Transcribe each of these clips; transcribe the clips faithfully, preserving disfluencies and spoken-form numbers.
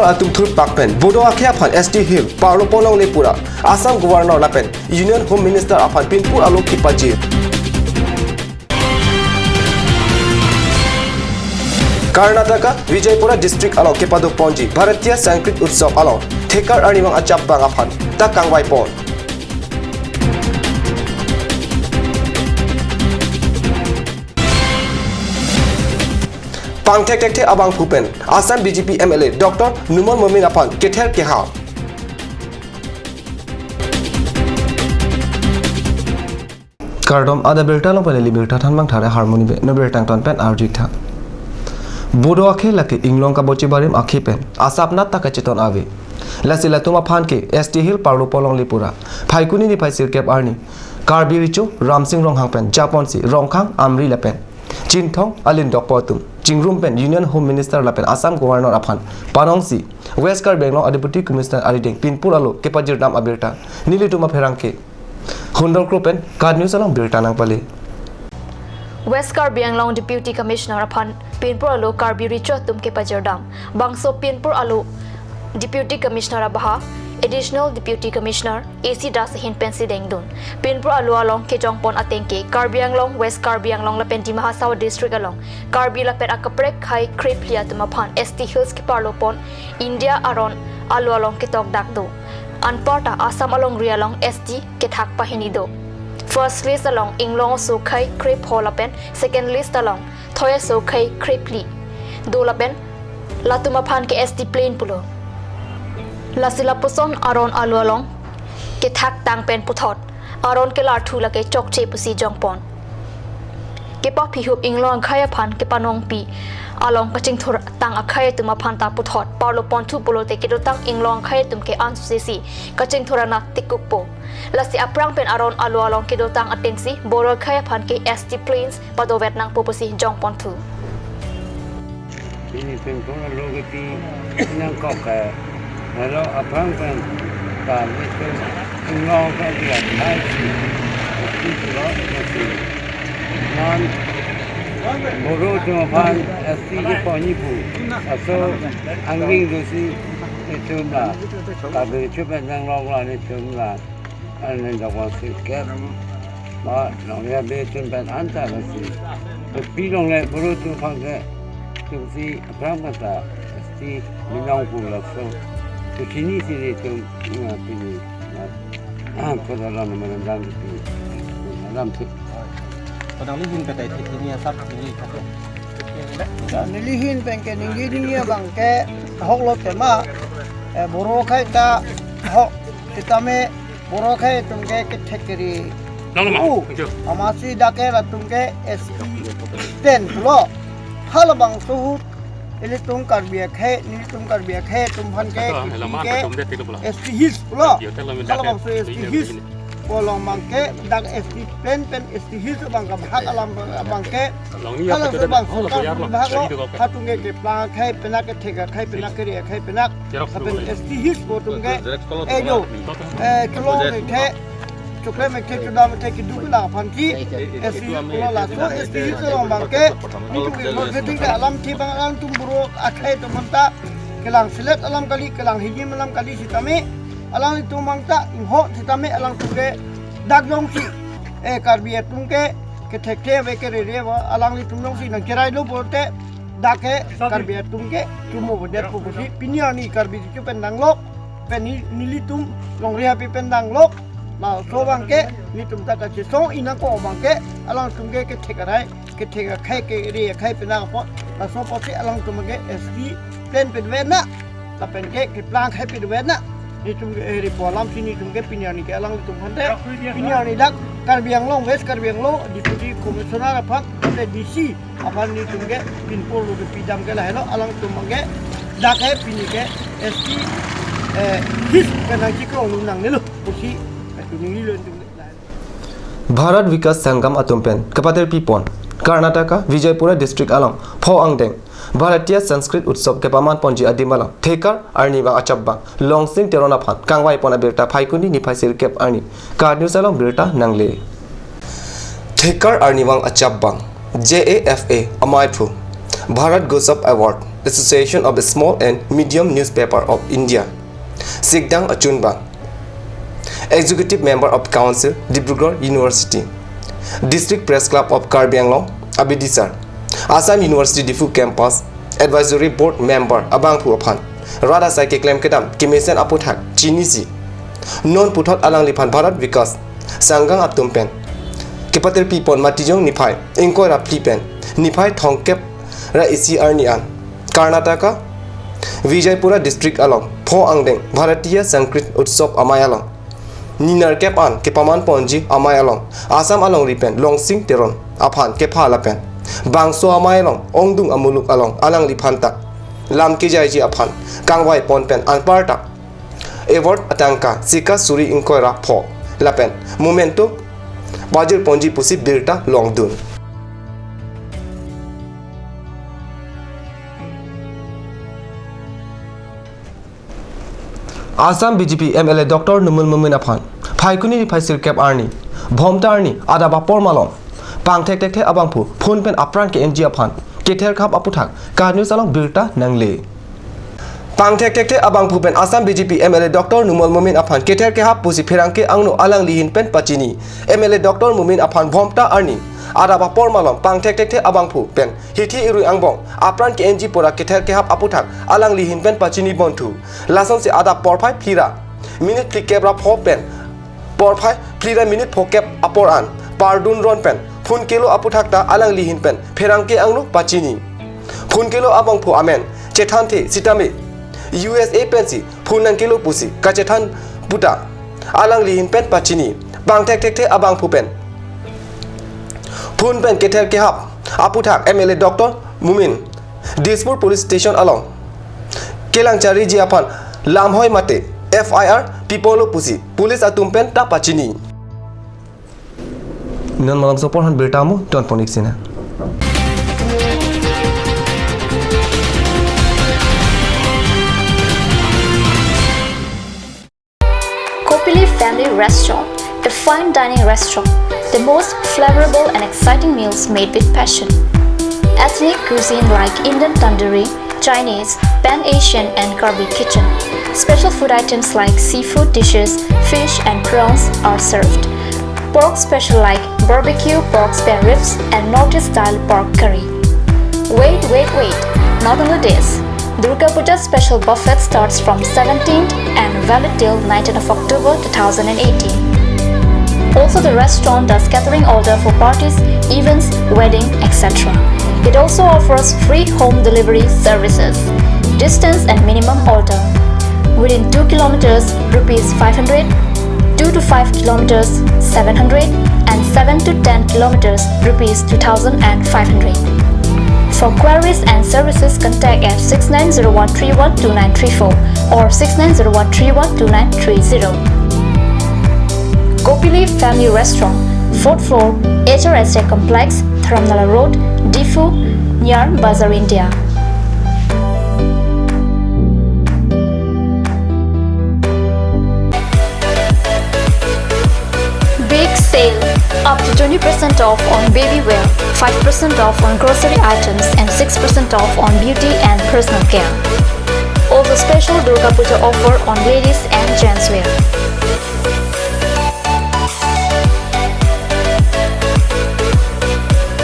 atum thurpak pen Bodo akhei aphan S T Hill parlo ponlongle pu ra Assam Governor lapen Union Home Minister aphan Pinpur alo kepajir. Karnataka, Vijaypura district along kepado ponji Bharatiya Sanskrit Utsav along thekar arnivang achapbang aphan ta kangvai pon. Pangthek thekthe abangphu pen Assam B J P M L A Doctor Numal Momin aphan kether keha. Kardom, adap birta along pen neli birta thanbang thare Harmoni Bey, non birta angton pen arju tha. Bodo akhei lake inglong kabochi barim akhei pen asap nat ta kacheton ave. Lasi latum aphan ke S T Hill parlo ponlongle pu ra Phaikuni niphai sirkep arni Karbi Recho Ramsing Ronghang pen japonsi Rongkhang, Amri lapen Chinthong alindokpo atum chingrum pen Union Home Minister lapen Assam Governor aphan panongsi West Karbi Anglong a Deputy Commissioner arideng Pinpur alo kepajirdam abirta nelitum apherangke Hundor Kro pen KAT News along birta nangpale. West Karbi Anglong Deputy Commissioner aphan Pinpur alo Karbi Recho atum kepajirdam. Bangso Pinpur alo Deputy Commissioner abaha Additional Deputy Commissioner A C Das ahin pensi dengdun. Pinpur alo along kejongpon ateng ke Karbi Anglong, West Karbi Anglong lapen Dima Hasao District along Karbi lapen akaprek khei krephli atum aphan S T Hills keparlo pon India aron alo along ketokdak do. Anparta Assam alongri along S T kethak pahini do. First list along inglong aso khei krepho lapen second list along thoi aso khei krephli do lapen latum aphan ke S T plain pulo. Lasi lapuson aron alo along kethak tang pen puthot aron kelarthu lake chokche pusi jongpon. Kepaphihup inglong akhei aphan kepanongpi along kachingthur tang akhei atum aphan ta puthot parlo ponthu pulote kedotang inglong akhei atum ke ansosisi kachingthur anat tikukpo. Lasi aphrang pen aron alo along kedotang atengsi Bodo akhei aphan ke S T plains padovet nangpo pusi jongponthu. Pini Pinpur alo kepi nangkok ke, lalu aphrang pen ta litum inglong ke dia thai si, S T pulo, S T. Non Bodo atum aphan S T keponji pu aso angring dosi itum la, Karbi Recho pen nanglok la itum la. An nang dakwang sirkep. Ma, nang ya be chun pen anta lasi. Pi longle Bodo atum aphan ke, atumsi aphrang pen ta S T binong pu laso. Tu chinisi nelitum, nga pini. Na, ah, pada lam na manandang di. Alam sih. Padang lihin pen tai thek ini asap ini kata. Ya, nelihin pen ke ninggi ninggi abang ke, hoklo tema. Eh, Bodo akhei ta, hok, sitame, Bodo akhei atum ke kethek keri. Long long, oh, thank you. Amatsi dak ke latum ke S T ten pulo. Halabangso ahut ilitum Karbi akhei, nelitum Karbi akhei atum aphan ke, ito, S T lama ke, ketum de tilo pulo. S T Hills pulo. Yo, telo mi dak ke, halabangso S T Hills. Pulo abang ke dak S T plain pen S T Hills abang kabahak alam abang ke. Long ni apa halabangso, oh, lo, sorkar ya, lo, bibhag lo, jadi itu kok. Hatung ke keplang akhei penak, kethek akhei penak, kere akhei penak. Xerox lapen lo, S T Hills pu atum ke. Xerox lo, eh, jo. Eh, kelong akhei, chokle akhei, chodam akhei keduk lang aphan ke. S T Hills lo laso, S T Hills along abang ke. Nelitum ke marketing ke alam thi abang alangtum Bodo akhei atum aphan ta kelang selet alam kali, kelang hijim alam kali sitame. Alanglitum abang ta inghok sitame alangtum ke dak jongsi. Eh, Karbi atum ke kethek the ave, kerere ave, alanglitum jongsi nangkerailo pulote dak ke Karbi atum ke chumo bodet pu pusi pini arni Karbi Recho pen nanglok, pen ni, nelitum longri api pen nanglok, laso abang ke nelitum ta kachesong inangko abang ke alangtum ke kethek arai, kethek akhei, kere akhei penak apot, laso apotsi alangtum ke S T plain pen ave na, lapen ke keplang akhei pen ave na. Nelitum ke, eh, ripo alamsi nelitum ke pini arni ke alangtum aphan te, pini arni dak Karbi Anglong, West Karbi Anglong, Deputy Commissioner aphan, te D C aphan nelitum ke Pinpur alo kepidam ke lahelo, alangtum abang ke dak ke pini ke S T, eh, Hills pen nangchekrong lun nangnelo pusi, eh, tu ninglilo nelitum ke lahelo. Bharat Vikas Sangam atum pen kapaterpi pon Karnataka, Vijaypura district along pho angdeng Bharatiya Sanskrit Utsav kepaman ponji adim along thekar arnivang achapbang Longsing Teron aphan kangvai pon abirta Phaikuni niphai sirkep arni KAT News along birta nangle. Thekar arnivang achapbang J A F A amaiphu Bharat Gaurav Award Association of Small and Medium Newspaper of India, Sikdang Achunbang, Executive Member of Council, Dibrugarh University, District Press Club of Karbi Anglong, Abidi Sar, Assam University Diphu Campus Advisory Board Member abangphu aphan rat asai keklem kedam kemesen aputhak chinisi, non puthot alangliphan Bharat Vikas Sangham atum pen kepatirpi pon Matijong niphai ingkoi ra phli pen niphai thomkep ra isi arni an Karnataka, Vijaypura District along pho angdeng Bharatiya Sanskrit Utsav amei along ninerkep an kepaman ponji amei along Assam alongri pen Longsing Teron aphan kepha lapen bangso amei along ongdung amuluk along alangliphan ta lam kejaiji aphan kangvai pon pen anparta award atangka sika suri ingkoi ra pho lapen memento pajir ponji pusi birta longdun. Assam B J P M L A Doctor Numal Momin aphan Phaikuni niphai sirkep arni, Bhomta arni, adap apor malom pangthek thekthe abangphu phone pen apran ke-enji aphan kether kap aputhak KAT News along birta nangle. Pangthek thekthe abangphu pen Assam B J P M L A Doctor Numal Momin aphan kether kehap pusi pherangke angno alangli ahin pen pachini. M L A Doctor Momin aphan Bhomta arni adap apor malom pangthek thekthe abangphu pen hithi irui angbong apran ke-enji pura kether kehap aputhak alangli ahin pen pachini bonthu. Lasonsi adap porphai phli ra minute phlikep ra pho pen porphai phli ra minute phokep apor an pardun ron pen phone kelo aputhak ta alangli ahin pen pherangke angno pachini. Phone kelo abangphu amen chethanthe sitame U S A pensi phone nangkelo pusi kachethan puta alangli ahin pen pachini. Pangthek thekthe abangphu pen phone pen kether kehap aputhak M L A Doctor Momin Dispur Police Station along kelang chariji aphan lamhoi mate F I R pipolo pusi police atum pen ta pachini. Non malomso apor han birta mo ton ponik sina. Kopili Family Restaurant, a fine dining restaurant, the most flavorable and exciting meals made with passion. Ethnic cuisine like Indian tandoori, Chinese, Pan-Asian and Karbi kitchen. Special food items like seafood dishes, fish and prawns are served. Pork special like barbecue pork spare ribs and Northeast style pork curry. Wait, wait, wait! Not only this, Durga Puja special buffet starts from seventeenth and valid till nineteenth of October two thousand eighteen. Also, the restaurant does catering order for parties, events, wedding, et cetera. It also offers free home delivery services. Distance and minimum order: within two kilometers, rupees five hundred, two to five kilometers, seven hundred, and seven to ten kilometers, rupees two thousand and five hundred. For queries and services, contact at six nine zero one three one two nine three four or six nine zero one three one two nine three zero. Kopili Family Restaurant, fourth floor, H R S A Complex, Dharamnala Road, Diphu, near Bazar India. Big sale! Up to twenty percent off on baby wear, five percent off on grocery items, and six percent off on beauty and personal care. Also, special Durga Puja offer on ladies and gents wear.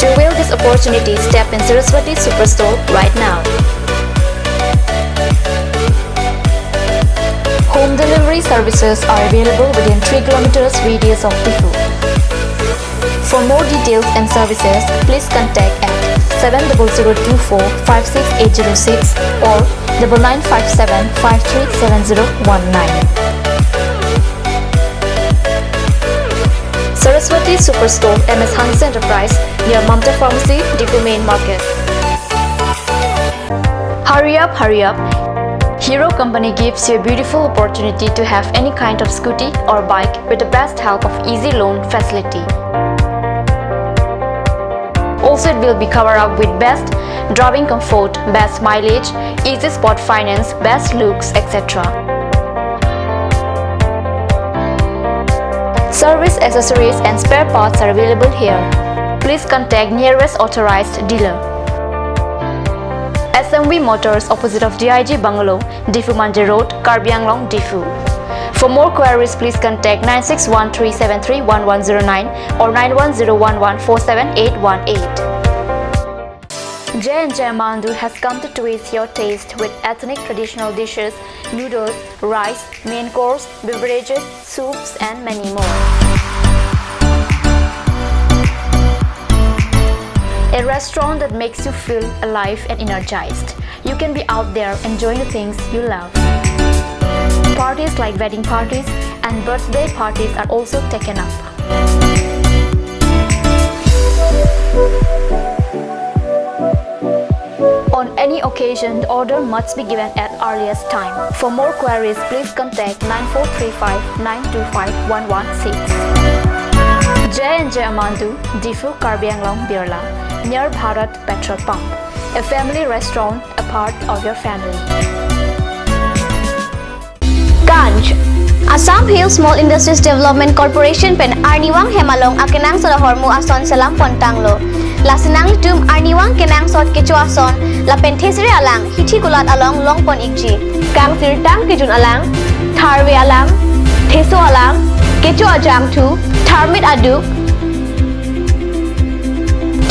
To avail this opportunity, step in Saraswati Superstore right now. Home delivery services are available within three kilometers radius of Diphu. For more details and services, please contact at seven double zero two four five six eight zero six or double nine five seven five three seven zero one nine. Saraswati Superstore, M S Hanse Enterprise, near Mamta Pharmacy, Diphu Main Market. Hurry up, hurry up! Hero Company gives you a beautiful opportunity to have any kind of scooty or bike with the best help of easy loan facility. Also, it will be covered up with best driving comfort, best mileage, easy spot finance, best looks, et cetera. Service accessories and spare parts are available here. Please contact nearest authorized dealer. S M V Motors, opposite of D I G Bungalow, Diphu Manja Road, Karbi Anglong, Diphu. For more queries, please contact nine six one three seven three one one zero nine or nine one zero one one four seven eight one eight. J and J Mandu has come to twist your taste with ethnic traditional dishes, noodles, rice, main course, beverages, soups, and many more. A restaurant that makes you feel alive and energized. You can be out there enjoying the things you love. Parties like wedding parties and birthday parties are also taken up. On any occasion, the order must be given at earliest time. For more queries, please contact nine four three five nine two five one one six. J and J Mandu, Diphu, Karbi Anglong, Birla, near Bharat Petrol Pump. A family restaurant, a part of your family. Ganj. Assam Hill Small Industries Development Corporation pen arnivang hem along akenangsot ahormu ason selam pontanglo. Lasi nanglitum arnivang kenangsot kecho ason lapen thesere alang hithi kulat along longpon ikji. Kangsirtang kejun alang, tharve alang, theso alang, kecho ajangthu, tharmit aduk,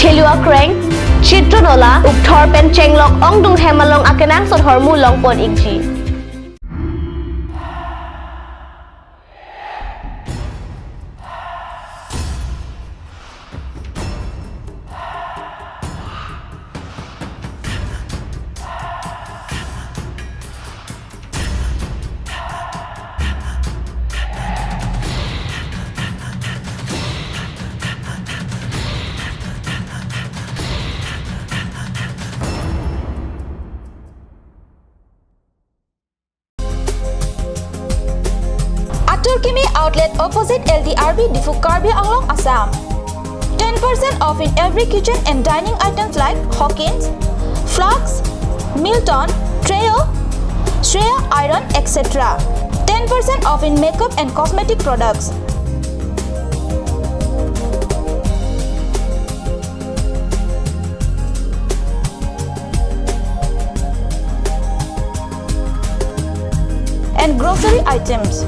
thelu akreng, chitron ola, ukthor pen chenglok ongdung hem along akenangsot ahormu longpon ikji. Atur Kimi Outlet, opposite L D R B, Diphu, Karbi Anglong, Assam. Ten percent off in every kitchen and dining items like Hawkins, flasks, Milton, Treo, Shreya iron, et cetera. Ten percent off in makeup and cosmetic products. And grocery items.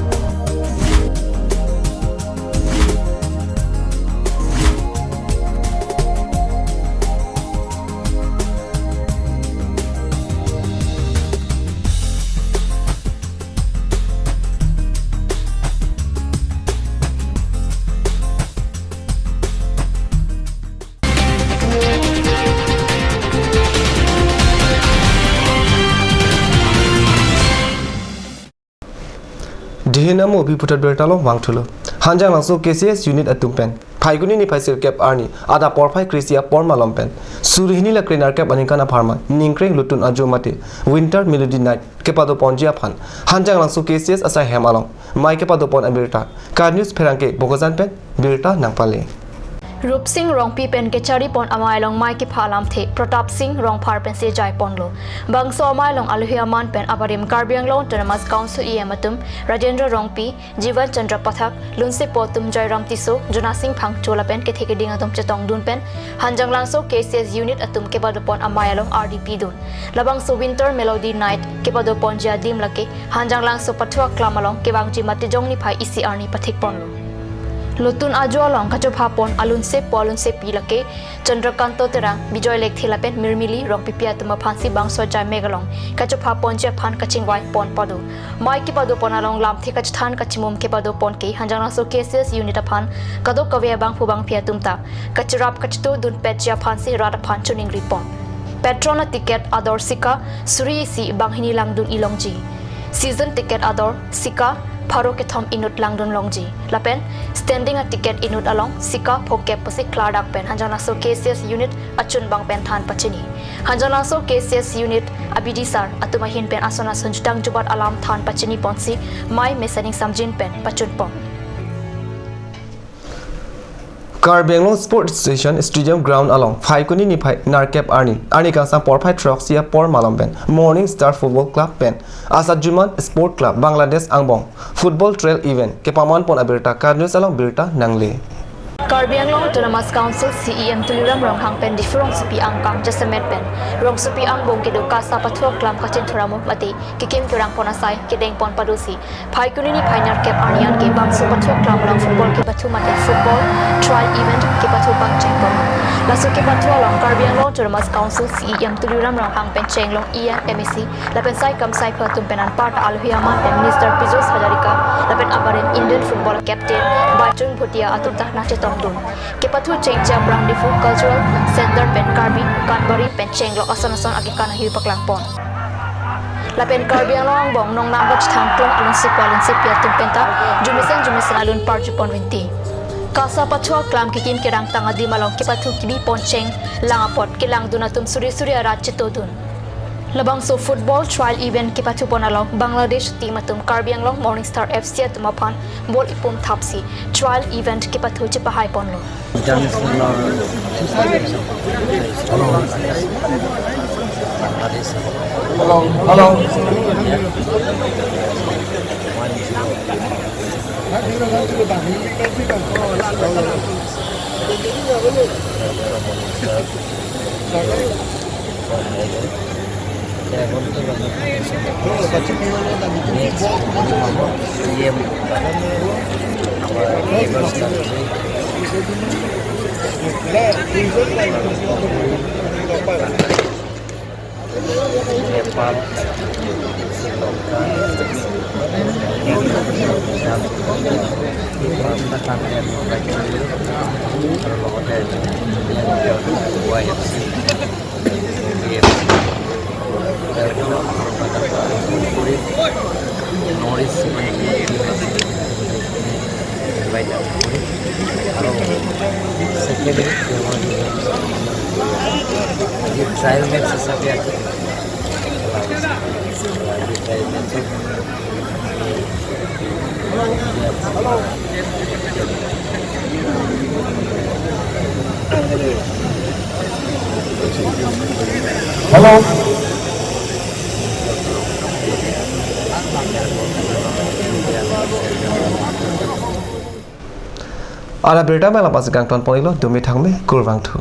Dihin amo bi puthot birta along vangthulo. Hanjanglangso K C S unit atum pen Phaikuni niphai sirkep arni adap porphai kre-isi apor malom pen suri hini ra kre-nerkep aningkan apharman ningkreng Lutun Ajo mate Winter Melody Night kepadoponji aphan Hanjanglangso K C S asai hem along mei kepadopon abirta KAT News pherangke Bokajan pen birta nangpale. Rupsing Rongpi pen kecharipon amei along mei kepha alamthe Pratap Singh Rongphar pensi jaiponlo. Bangso amei along alohi aman pen abarim Karbi Anglong Autonomous Council E M atum Rajendra Rongpi, Jivan Chandra Pathak, lunsepo atum Jairam Tisso, Jona Singh Phangcho lapen kethe keding atum chetongdun pen Hanjanglangso K C S unit atum kepadopon amei along ardi pidun. Labangso Winter Melody Night kepadoponji adim lake Hanjanglangso Pathua Klam along kevangji Matijong niphai isi arni pathikponlo. Lutun Ajo along kachophapon alunsepo alunsepi lake Chandrakanta Terang, Bijoy Lekthe lapen Mirmili Rongpipi atum aphansi bangso ajaimek along kachophaponji aphan kachingvaipon pado. Mei kepadopon along lamthe kachethan kachimum kepadopon ke Hanjanglangso K C S unit aphan kadokave abangphu bangphi atum ta kacherap kachetudunpetji aphansi rat aphan choningripon. Patron aticket ador sika suri isi banghini langdun-i longji. Season ticket ador sika pharo kethom inut langdun longji. Lapen standing aticket inut along sika phokep pusi klardak pen Hanjanglangso K C S unit achunbang pen than pachini. Hanjanglangso K C S unit abidisar atum ahin pen ason ason jutang jubat alam than pachiniponsi mei mesen ingsamjin pen pachunpon. Karbi Anglong Sports Association Stadium Ground along Phaikuni niphai nerkep arni, arni kangsam porphai throksi apor malom pen Morning Star Football Club pen Asatjuman Sport Club Bangladesh angbong Football Trail Event kepamanpon abirta KAT News along birta nangle. Karbi Anglong Autonomous Council C E M Tuliram Ronghang pen Diphu rongsopi angkang jasemet pen rongsopi angbong kedo KASA pathu aklam kachinthur amo mate kekim kerang pon asai kedeng pon padosi Phaikuni niphai nerkep arni an ke bangso pathu aklam along football kepathu mate football trial event kepathu pangcheng pon. Laso kepathu along Karbi Anglong Autonomous Council C E M Tuliram Ronghang pen chenglong E M, M A C lapen sai kam sai phu atum pen anparta alohi aman pen Minister Piyush Hazarika lapen abarim Indian football captain Baichung Bhutia atum ta nangchetongdun. Kepathu chengche aphrang Diphu Cultural Center pen Karbi Kanbari pen chenglok ason ason akekan ahiu paklang pon. Lapen Karbi Anglong angbong nongnang kachethang klong alun sipwa alun sipi atum penta jumesen jumesen alun parju pon rinti. KASA pathu aklam kekim kerang tang adim along kepathu kebi pon chenglang apot kelangdun atum suri suri arat chetodun. Labangso football trial event kepathu pon along Bangladesh team atum Karbi Anglong Morning Star F C atum aphan ball ipum thapsi trial event kepathu chepahai ponlo. International or Hello. Hello. Nepal, Sri Lanka, Bhutan, Bangladesh, Bangladesh, Y F C, B F C, North East, আৰু ছেকেণ্ড, এই ট্ৰায়েল মেচ হিচাপে আছে। ট্ৰায়েল মেচত Hello. Adap birta mela pasi kangton ponilo, dumi thangme, kurvangthu.